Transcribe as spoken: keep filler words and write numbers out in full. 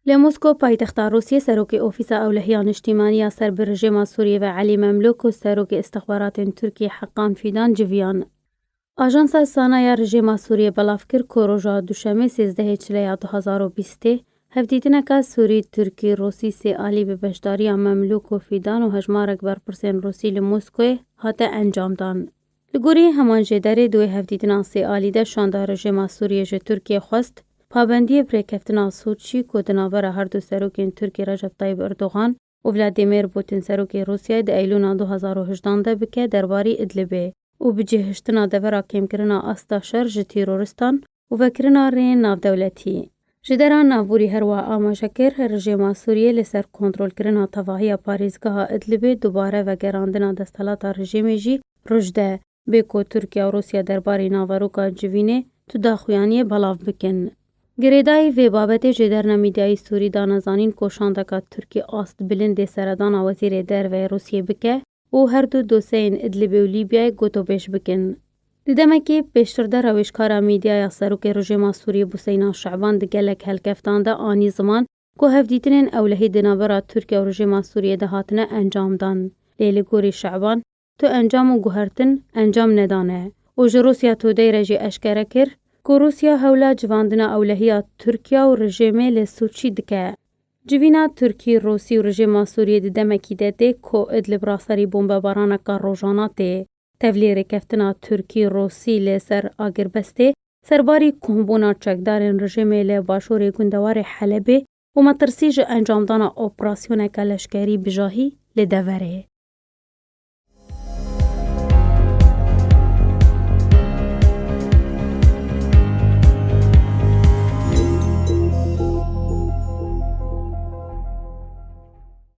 Li Mosko, paytexta Rûsiyê, serokê Ofîsa Ewlehiya Niştîmaniya ser bi rejêma Sûriyê ve Elî Memlûk û serokê îstixbaratên Tirkiyê Heqan Fîdan civiyan. Ajansa Sana ya rejêma Sûriyê belav kir ku roja Duşemê sêzdehê Çileya du hazar û bîstê hevdîtineka Sûrî-Tirkî-Rûsî sê alî bi beşdariya Memlûk û Fîdan û hejmarek berpirsên Rûsî li Moskoyê hate encamdan. Li gorî heman jêderê di wê hevdîtina sê alî de şanda rejêma Sûriyê ji Tirkiyê xwest pabendiyê bi rêkeftina Soçî ku di navbera her du serokên Tirkî Recep Tayyip Erdogan û Vladimir Putin serokê Rûsyayê di Eylûna du hazar û hejdan de bike derbarî Idlibê û bi cihiştina devera kêmkirina asta şer ji terorîstan û vekirina rêyên navdewletî. Ji dera navborî her wiha amaje kir, rejêma Sûriyê li ser kontrolkirina tevahiya parêzgeha Idlibê dubare vegerandina desthilata rejêmê jî roj de, bê ku Tirkiye û Rûsya derbarê naveroka civînê tu daxuyaniyê belav bikin. Girêdayî vê babetê jêderna mîdyayî Sûrî dana zanîn ku şandeka Tirkî ast bilindê seredana Wezîrê Derve yê Rûsiyê bike û her du dosyeyên Idlibê û Lîbyayê gotobêj bikin. Di demekî pêştir de rawêjkara mîdyaya serokê rejêma Sûriyê Buseyna Şeban di gelek helkeftan de anî ziman ku hevdîtinên ewlehî di navbera Tirkiye û rejêma Sûriyê de hatine encamdan. Lê li gorî Şeban, tu encam û guhertin encam nedane û ji Rûsya Today re jî eşkere kir ku Rûsya hewla civandina ewlehiya Tirkiye û rejêmê li Soçî dike. Civîna Tirkî, Rûsî û rejêma Sûriyê di demekî de tê ku Idlib raserî bombebaraneka rojana tê. Tevlî rêkeftina Tirkî, Rûsî li ser agirbestê serbarî kombûna çekdarên rejêmê li başûrê gundewarê Helebê û metirsî ji encamdana operasyoneke leşkerî bijahî li deverê.